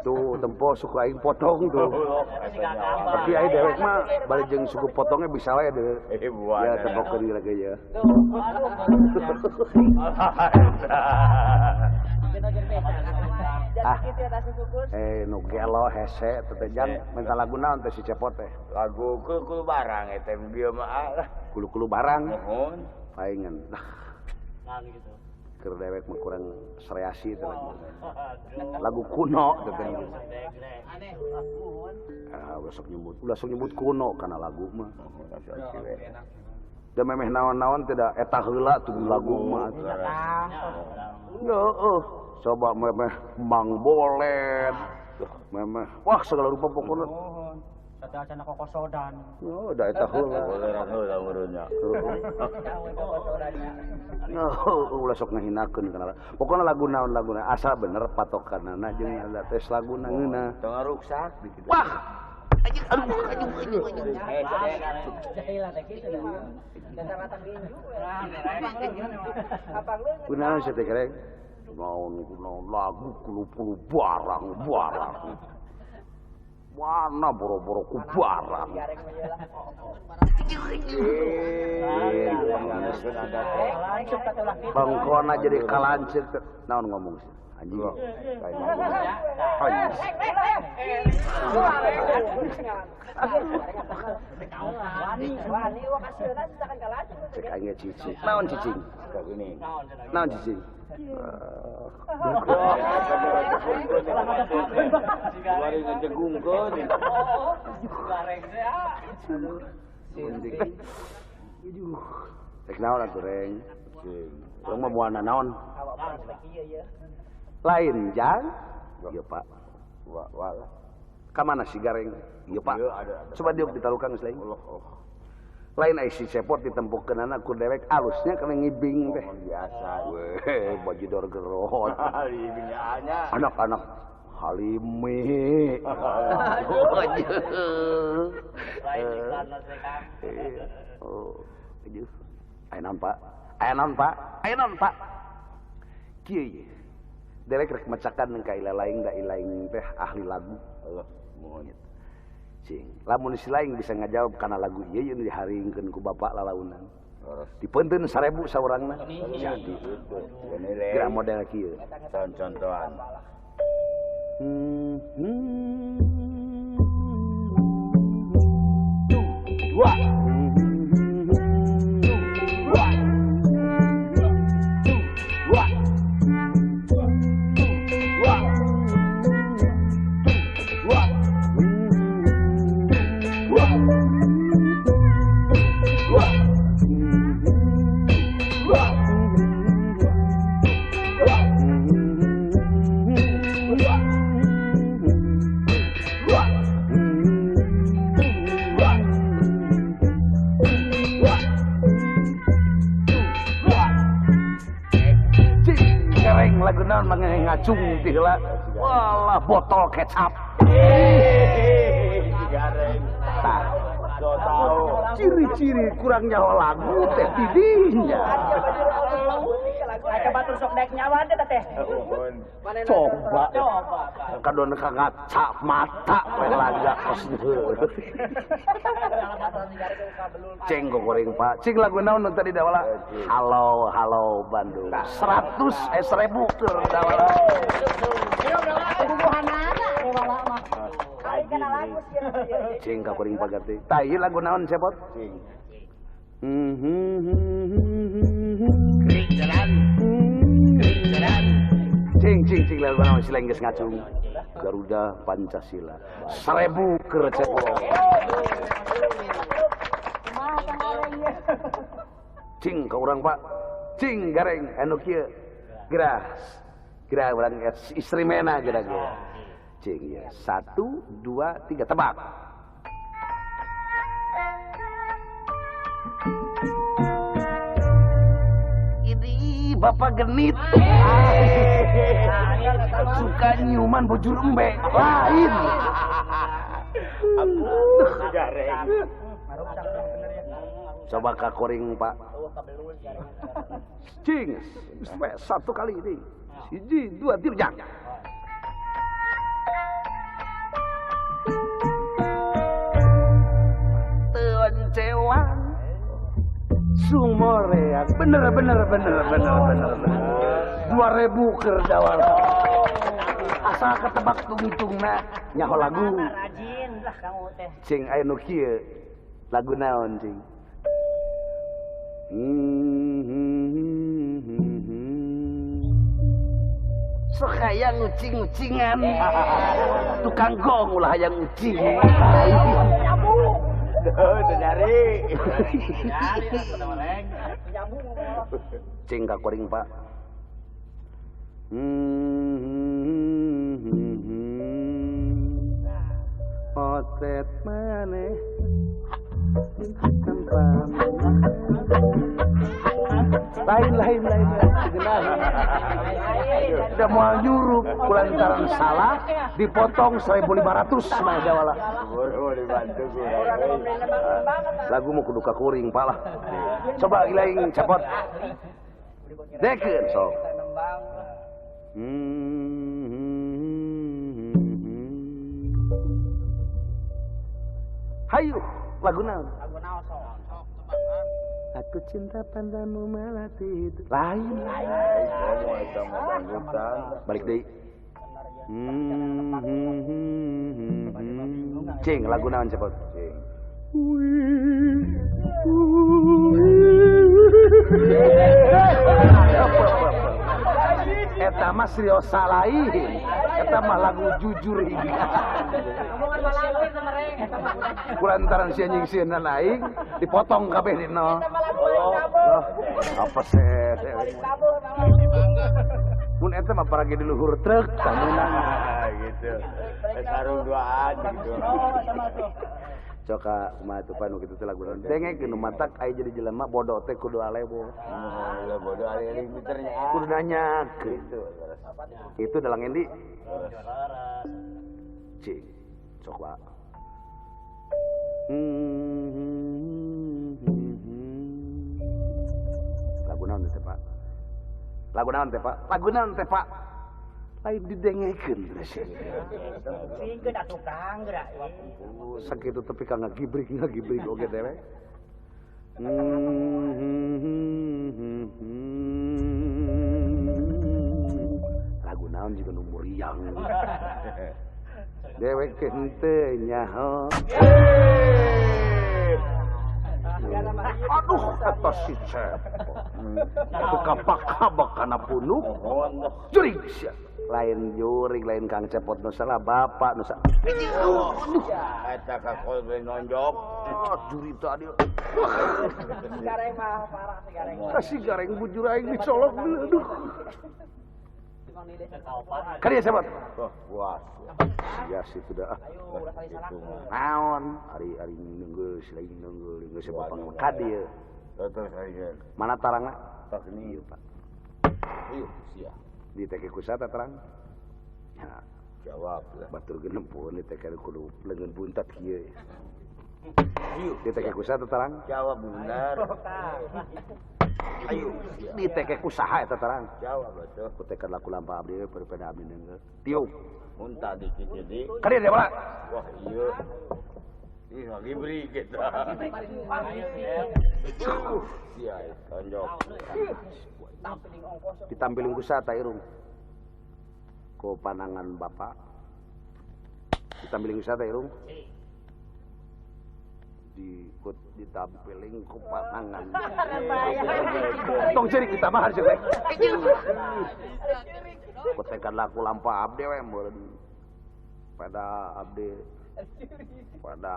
Tuh tempo suku aing potong tuh. Tapi aing dewek mah bari jeung suku potongnya bisa wae deh. Ya tempokeun geura ge ya. Ah. Nu gelo hese teh jang minta lagu naon teh si Cepot teh? Lagu kulu-kulu barang eta bieu mah. Kulu-kulu barang. Nuhun. Paingan. Lah. Gitu. Keur dewek mah kurang sreasi itu lagu. Lagu kuno teh. Ah, ulah sok nyebut kuno kana lagu mah. Da memeh naon-naon tidak eta heula tuh lagu mah. Heeh, coba memeh Mang Bolet. Memeh wah segala rupa pokona. Sadacana kokosodan. Oh, da eta heula. Boleran heula meureunnya. Oh, ulah sok ngahinakeun kana. Pokona lagu naon laguna asal bener patokanana jeung ada tes laguna ngeunah. Tong ngaruksak dikitu. Wah. Anjing aduh aduh aduh aduh. Kunaon sia teh kereng? Naon kunaon lagu kulu-kulu barang-barang. Mana boro-boro ku barang. Bangkona jadi kalancet. Naon ngomong sih? Anjing. Cek aing cicing. Naon cicing? Naon cicing? Rek naon atuh reng? Urang mah moal nanaon. Lain jang? Ieu Pak. Ka mana si Gareng? Ieu Pak. Coba diuk ditarukan geus lain. Lain ai si Cepot ditempukeunana ku dewek alusnya kana ngibing teh. Biasa. Weh, bajidor gerot. Anak-anak Halimi. Oh, aduh. Aya naon, Pak? Aya naon, Pak? Aya naon, Pak? Kieu ye. Dewek rek mecakan ka ilaing da ilaing teh ahli lagu. Allah, mohon. Cing, lamun si laing bisa ngajawab kana lagu ieu yeun diharingkeun ku bapak lalaunan. Dipeunteun 1000 saurangna. Jadi geura model kieu. Contohan. Dua. Dua. Dua. Dua. Dua. Dua. Dua. Dua. Dua. Dua. Dua. Dua. Dua. Cing, kereng lagu naon mah ngacung ti heula. Walah botol kecap. Gareng. Tah. So tahu. Ciri-ciri kurang nyaho lagu teh tidinya. Aya batur sok daek nyawa teh teh. Coba. Kadon ka ngaca mata we laga kos Ceng goreng Pak. Cing lagu naon nu tadi dawala? Halo halo Bandung. 100 1000 keur dawala. Cing ka kuring pagati. Tah ieu lagu naon cepot? Cing. Kering jalan. Kering jalan. Cing cing cing lagu naon si geus ngacung. Garuda Pancasila. 1000 keur cepot. Cing ka urang Pak. Cing gareng anu kieu. Geura. Geura urang istri mena geura ge. Cing ya. 1 2 3 tebak. Ini bapak genit. Suka nyuman bujur embe. Lain. Gareng. Coba ka koring Pak. Cing, satu kali ini. 1 2 3 jang. Teoncewan sumoreak. Bener bener bener bener bener. 2000 keur dawala. Asal ketebak tungtungna nyaho lagu. Rajin lah kamu teh. Cing aya nu kieu. Lagu naon cing? Sok hayang ucing-ucingan. Tukang gong ulah hayang ucing. Nyari. Cing ka kuring Pak. Potret maneh lain lain lain udah mau nyuruh kulantaran salah dipotong 1500 mah jawala. Lagu mau kudu ka kuring Pak lah. Coba ilaing cepot. Dekeun sok. Hayu lagu naon? Lagu naon sok? Aku cinta padamu melati itu. Lain. Balik deui. Cing lagu naon cepot? Cing. Eta mah seriosa lain. Eta mah lagu jujur hingga. Kulantaran si anjing sieuna aing dipotong kabeh di nol. Apa sih? Mun eta mah paragi di luhur truk samunang gitu. Sarung duaan gitu. Coka kumaha tuh panu kitu teh lagu naon. Dengekeun nu matak aya jadi jelema bodoh teh kudu alebo. Bodoh ale pinternya. Kudu nanya gitu. Itu dalang endi? Cing. Sok wa. Lagu naon teh Pak? Lagu naon teh Pak? Lagu naon teh Pak? Lain didengekeun teh sih. Singkeun atuh Kang geura. Sakitu tepi ka ngagibrik oge dewek. Lagu naon juga nu muriang. Dewek henteu nyaho. Aduh kata si cepot. Kapak-kabak kana punuk. Jurig sia. Lain jurig lain Kang Cepot nu salah bapak nu salah. Aduh eta ka kolbe nonjok. Juri tadi. Gareng mah parah si gareng. Kasih gareng bujur aing dicolok aduh. Kali ya sahabat. Oh, puas. Sia situ dah. Naon ari ari nunggu si lain nunggu geus bapak ka dieu. Mana tarangna? Tak ini ieu Pak. Ieu sia. Di TK kusata terang. Ya, jawab lah. Batur genempun di TK kudu leungeun buntat kieu. Diteke ku saha tarang? Jawab benar. Ayo. Diteke ku saha eta tarang? Jawab atuh. Ku tekad laku lampah abdi daripada abdi neunggeul. Tiup. Muntah dikit jadi. Ka dieu dia bola. Wah, iya. Ih, lagi beri kita. Sia, tonjok. Ditampilin ku saha ta irung? Ku panangan bapak. Ditampilin ku saha ta irung? Dikut ditampiling ku panangan. Tong ceurik ditambahan sih teh. Ku tekad laku lampah abdi we meureun. Pada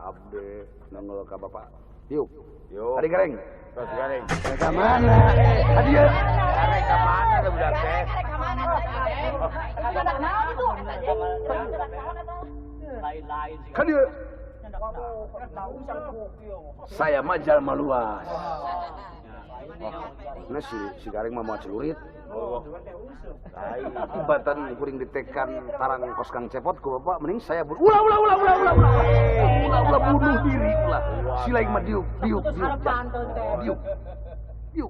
abdi nongol ka bapak. Yuk. Yuk. Tadi gareng. Terus gareng. Ka mana? Hadieu. Gareng ka mana teh budak teh? Lain-lain sih. Ka dieu. Saya mah jalma luas. Nah si gareng mah moal celurit. Tibatan kuring ditekan tarang kos Kang Cepot ku bapak mending saya ulah ulah ulah ulah ulah ulah ulah ulah bunuh diri ulah. Si lain mah diuk diuk diuk diuk diuk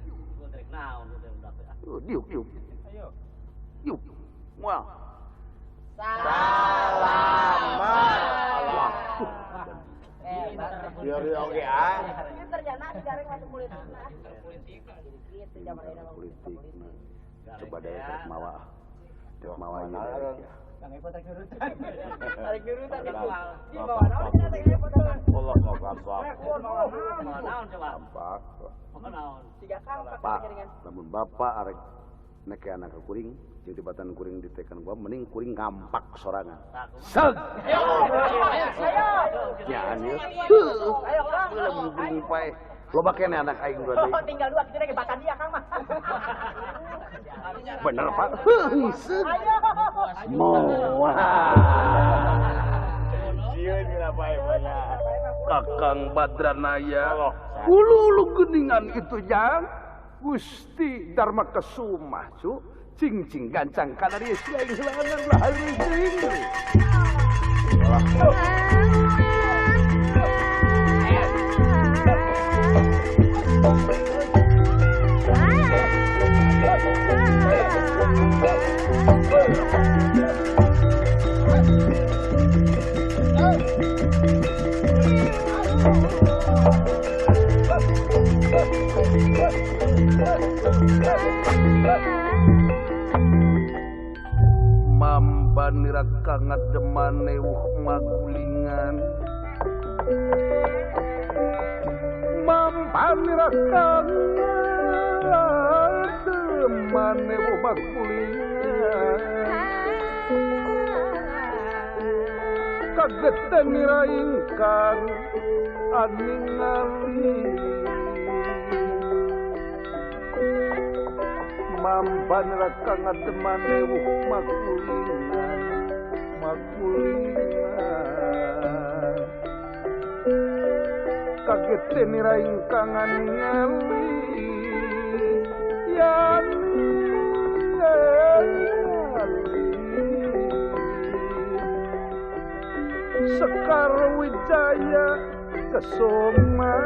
diuk diuk diuk moal. Salamat. Biar oge ah. Ternyata si gareng masuk politik. Politik. Coba deh rek mawa. Rek mawa ieu deh ya. Kang Epot rek nurutan. Rek nurutan di bawah naon cenah teh Epot. Allah mau gampang. Mau naon coba? Gampang. Mau naon? Siga Kang Pak, lamun bapak arek neke anak ke kuring, jeung tibatan kuring ditekan gua mending kuring ngampak sorangan. Seg. Ayo. Nyaan ieu. Ayo Kang. Lamun kuring paeh. Loba keneh anak aing dua deui. Oh, tinggal dua kita ge bakan dia Kang mah. Bener Pak. Heuh, seg. Ayo. Moal. Sieun kenapa emangnya? Kakang Badranaya. Ulu-ulu geuningan itu jang. Gusti Dharma Kesuma cu. Cing-cing gancang kana dieu si aing heulangan ulah hareureuy teuing. Mambanira kangademane wuh magulingan. Mambanira kangademane wuh magulingan. Kageten nira ingkang aningali. Mambanira kangademane wuh magulingan, magulingan. Kageten nira ingkang aningali. Yani. Sekar Wijaya Kesuma.